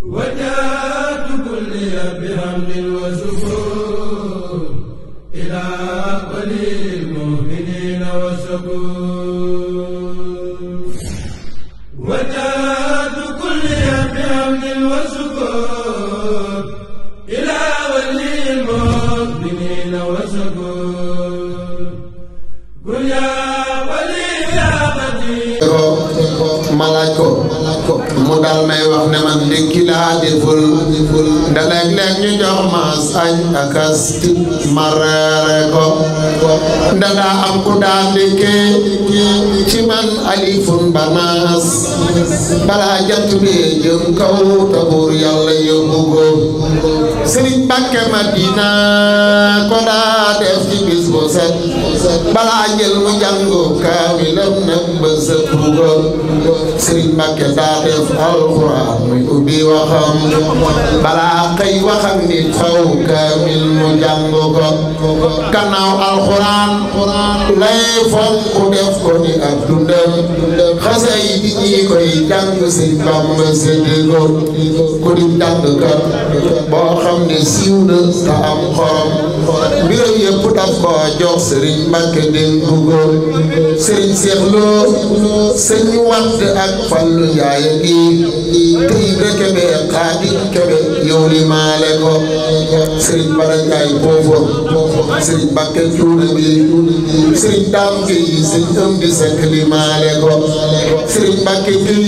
وجاءت كلي بحمد وشكر إلى ولي المؤمنين والشكور وجاءت كلي بحمد وشكر إلى ولي المؤمنين والشكور قل يا ولي يا قدير malaako mu dal may wax ne man ndékki laa deful da léeg-léeg ñu jox ma añ ak as ma reere ko da daa am ku daa ndékkee ci man alifun banaas balaa jant bi jëm kaw te buur yàlla yóbbu ko Sëriñ Mbàkke Madina ko daa def ci bis bu set balaa jël mu jàngu kaamilam nag ba sëpp ko Sëriñ Mbàkke daa def alxuraan muy ubbi waxam balaa xëy wax ak nit faw kaamil mu jàng ko gannaaw alxuraan lay fonk def ko ni ak dundam xasay di ñi koy jàng Sëriñ Bamba séddi ko ku di jàngkat boo xam ne siiw na te am xorom mbiram yëpp daf ko jox Sëriñ Mbàkke dénk ko Sëriñ Seex Lo sëñ Wadd ak Fallu Njaay gi tey ba Kebe Xaadim Kebe yow li maale ko Sëriñ Bara Njaay foofu Sëriñ Mbàkke Cuuna bi Sëriñ Daam gi sëñ Amdi Sekk li maale ko Sëriñ Mbàkke gi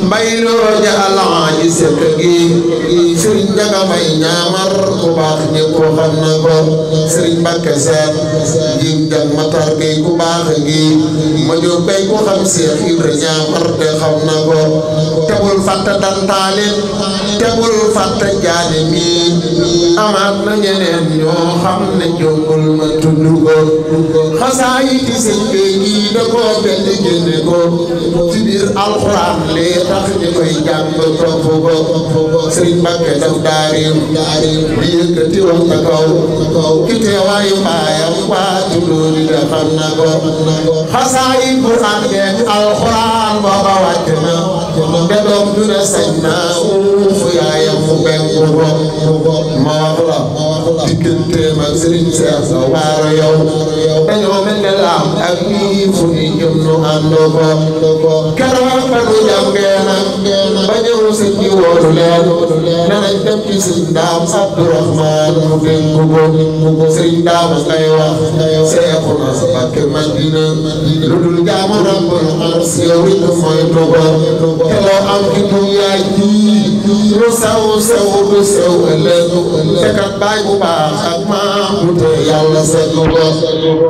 Mbay Loo ja Alaaji Sekk gi Sëriñ Njaga Mbay ñaamar ku baax ñépp xam na ko Sëriñ Mbàkke Seen jim jag Matar Gay ku baax gi ma jóg bay ku xam Seex Ibra ñaamar te xam na ko tebul fàtta dantaalin tebul fàtta jaane mi amaat na ñeneen ñoo xam ne jombul ma tudd ko xasaayiti sëñ bee gi da koo benn génne ko ci biir alxuraan lee tax ñu koy jàng topp ko Sëriñ Mbàkke daf daarim di yëkkati wax na kaw ki teewaayu baayam waatu loolu de xam na ko xasaayit bu àndeek alxuraan booba wàcc na te doom du ne sañ na fu yaayam mu bengu ko ma wax la digganteem ak Sëriñ Seex Sa Waaro yow dañoo mel ne laam ak nii fu ni jëm nu àndoo ko keroog ba nu jàngee nag ba ñëw sëñ bi wootu leen ne nañ dem ci Sëriñ Daam Abdourahmaan mu dénku ko Sëriñ Daam ngay wax Seexuna Mbàkke Madina lu dul jaamu Rabbul Arsi yow it mooy tugo te loo am ci dunyaay ji lu sew sew du sew ëllëg te kat baay bu baax ak maam bu te yàlla seggu ko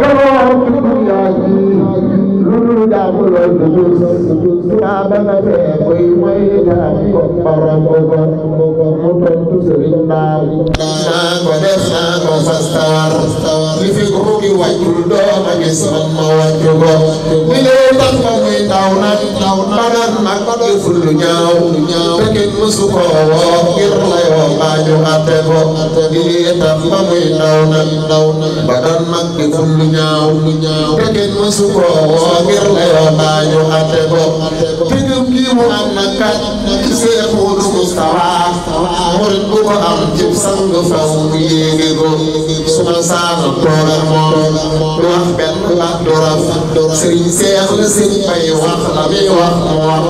te loo am ci dunyaay ji lu dul jaamu Rabbul yaa ba nga fee koy mooy jaam ko borom ko mu tontu Sëriñ Daam naa ko def naa ko fastar li fi ko gi wàccul dooma gis man ma wàccu ko mi lee tax ba muy ndaw nag badan mag deful lu ñaaw te kenn mësu ko woo ngir la yoo baañu atte ko mi lee tax ba muy ndaw nag badan mag deful lu ñaaw te kenn mësu ko woo ngir la yoo baañu atte ko te gëm kii mu am na kat Seex Moodu Mustafa murit bu ko am cib sang faw mu yéege ko suma saana toogal moom du wax benn baat du raf Sëriñ Seex la sëñ bay wax la mi wax mu wax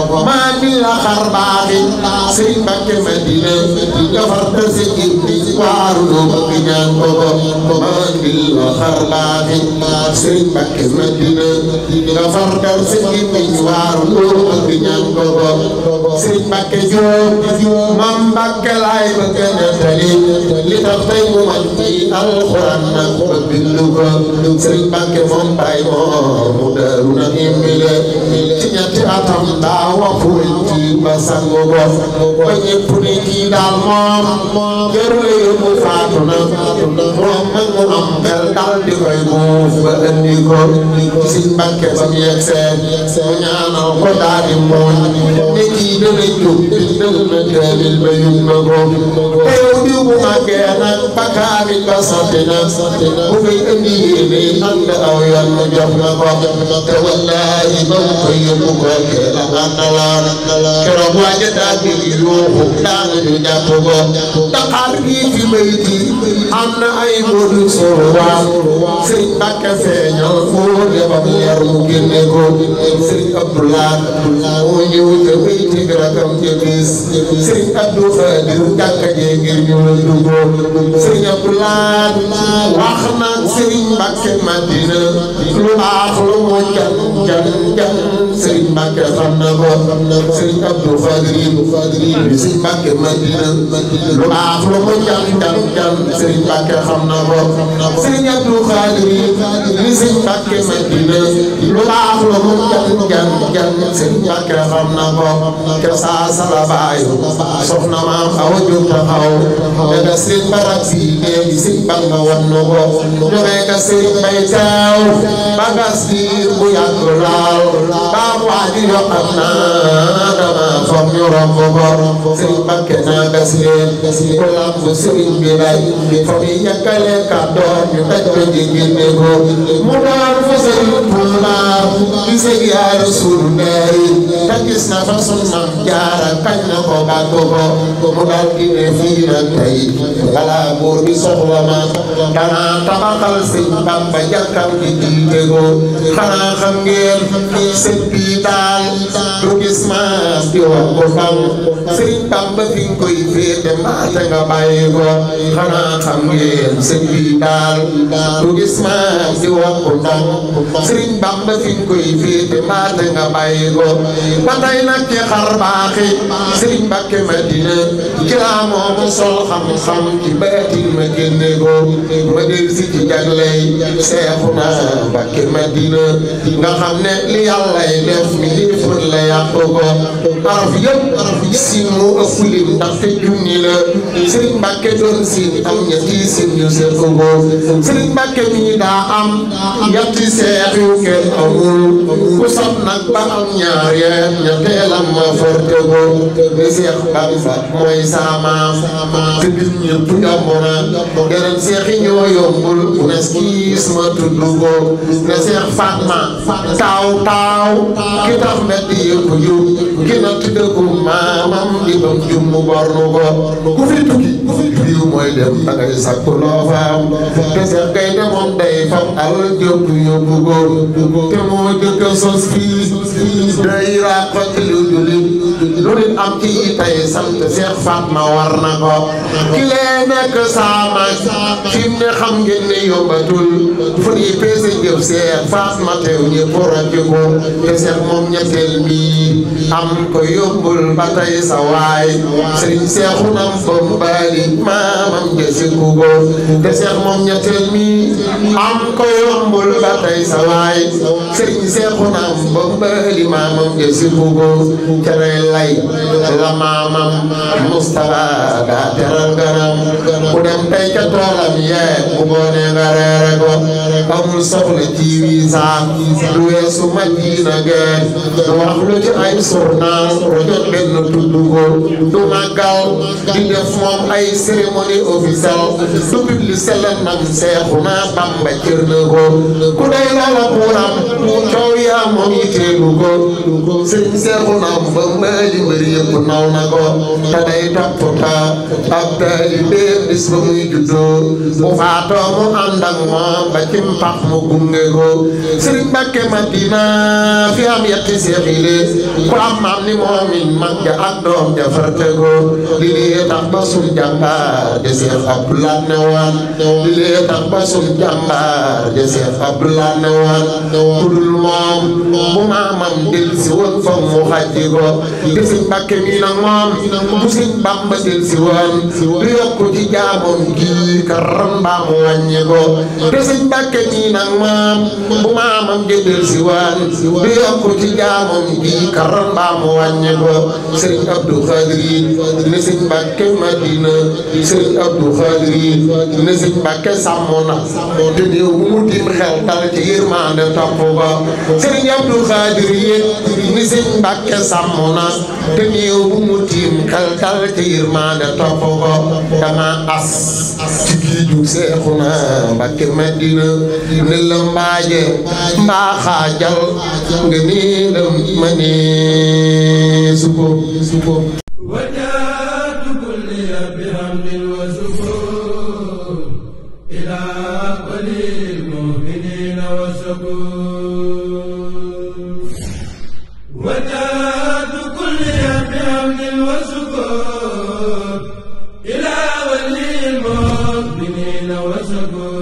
ko maa mi la xar baaxi Sëriñ Mbàkke Madina defar te si indi waaru loo bëgg ñaan ko maa mi la xar baaxi Sëriñ Mbàkke Madina defar te si indi waaru loo bëgg ñaan ko Sëriñ Mbàkke Jóob Maam Mbàkke laay bëgg nettali li tax tey mu man ci alxuraan nag ba bindu ko Sëriñ Mbàkke moom bay moor mu deru na immile ci ñetti atam daa waxul ci ba sangu ko ba ñépp ni kii daal moom jërule yóbbu faatu na moom mag mu am xel dal di koy muuf ba indi ko Sëriñ Mbàkke ba mu yegsee mu ñaanal ko daal di mooñ ne kii dana jóg bindal na kaamil la yëg na ko te yow diw bu màggee nag bakkaari ba sotti na bu fay indi yéene ànd aw yoon mu jox na ko te wallaahi ba mu koy yóbbu ko kee la àndaloon keroog waaja daa dégg yuuxu daanu ñu jàpp ko Dakar gii fi may ji am na ay mboodu sorwaan Sëriñ Mbàkke feeñal moo defam leer mu génne ko Sëriñ Abdoulaye moo ñëw te bay ci rakam ca bis Sëriñ Abdou Khadir jàkka jee ngir ñu la dugoo Sëriñ Abdoulaye wax na Sëriñ Mbàkke Madina lu baax lu mu jan Sëriñ Mbàkke xam na ko Sëriñ Abdou Khadir Sëriñ Mbàkke Madina lu baax lu mu jan Sëriñ Mbàkke xam na ko Sëriñ Abdou Khadir Sëriñ Mbàkke Madina lu baax lu mu jan Sëriñ Mbàkke xam na ko ke saa sala baayu soxna maam awa jóg taxaw daga sëriñ barak fii léegi sëriñ Bamba wan na ko ñoŋee ka sëriñ bay teew bagas diir bu yàgg laal baam waaji yokkat naa dama foog ñu romb ko sëriñ Mbàkke naa gas leen ku lamb sëriñ bi lay fa mi yàggale kàddoon ñu daj ko ji génne ko mu doon fa sëriñ Tuuba di sëg yaa Rasuulullaay te gis na fa sun mam jaara kañ na ko bàgg ko mu dal di ne fii nag tey balaa buur bi soxla ma danaa tabaxal sëñ Bamba jàkkam di jiite ko xanaa xam ngeen sëñ bi daal du gis maam di wax ko xam sëñ Bamba fi nga koy féete maate nga bàyyi ko xanaa xam ngeen sëñ bi daal du gis maam di wax ko xam sëñ Bamba fi nga koy féete maate nga bàyyi ko ba tey nag ci xar baaxi Sëriñ Mbàkke Madina ci laa moomu sol xam-xam ci baatin ma génne ko ma del si ci jagley Seexuna Mbàkke Madina nga xam ne li yàllay def mi léefar la yàq ko araf yëpp si mu ëpp lim ndaxte junni la Sëriñ Mbàkke doon siin am ñetti sin ñu seq ko Sëriñ Mbàkke mi daa am ñetti seex yu kenn amul ku sab nag ba am ñaar yeen ñetteelam ma forte ko ni Seex Bamba mooy saamaam te nit ñëpp yomb na yeneen seex yi ñoo yombul bu nes kiis ma tudd ko ne Seex Fatma taaw ki tax mbedd yëpp jub ki na tudde ko maamam di bam jum mu bornu ko ku fi tukki riiw mooy dem da ngay sakku loo faam te Seex Gaynde moom day fam alal jóg yóbbu ko te moo jëkk sos fii day raako ci lu jullit lu nit am ci tey sant Seex Fatma war na ko ki lee nekk saama fi mu ne xam ngeen ne yombatul fu ñuy peese jëf Seex Fatma teew ñëpp ràcc ko te Seex moom ñetteel bi am ko yombul ba tey sa waay Sëriñ Seexuna Bambaali maamam jësiku ko te Seex moom ñetteel mi am ko yombul ba tey sa waay Sëriñ Seexuna Bambaali maamam jësiku ko tere lay la maamam Mustafa daa teral ganam ku dem tey ca toolam yee bu goonee nga reere ko amul soxla ci wiisa du weesu Madina gee du wax lu ci ay journal rojot benn tudd ko du màggal di def moom ay cérémonie officielle du publicité la nag Seexuna Bamba cër na ko ku day lala buuram coow yaa moom yiteelu ko Sëriñ Seexuna Bamba li mbëri yëpp naw na ko te day toppata ab taalibe bis ba muy juddoo bu faatoo mu ànd ak moom ba ci mpax mu gunge ko Sëriñ Mbàkke Madina fi am yetti seex yi de ku am maam ni moom it mag ja ak doom ja farte ko li lee tax ba sun jàmbaar ja Seex Abdulaay ne woon li lee tax ba sun jàmbaar ja Seex Abdulaay ne woon ku dul moom bu maamam del si woon foog mu xàjji ko te Sëriñ Mbàkke mi nag moom bu Sëriñ Bamba del si woon du yokku ci jaamoon gi karam mbaa mu wàññi ko te Sëriñ Mbàkke mi nag moom bu maamam ja del si woon du yokku ci jaamoon gi karam mbaa mu wàññi ko Sëriñ Abdou Khadir ne Sëriñ Mbàkke Madina Sëriñ Abdou Khadir ne Sëriñ Mbàkke sàmm na te néew bu mu tim xel dal ci yërmande topp ko Sëriñ Abdou Khadir ne Sëriñ Mbàkke sàmm na te néew bu mu tiim xel dal te yërmande topp ko dama as ci giiju Seexuna Mbakke Madina ne la mbaaje mbaa xaajal nga nii lam ma nee suko وجاءت كل بحمد وشكر إلى ولي المؤمنين وشكور وجاءت كل بحمد وشكر إلى ولي المؤمنين وشكور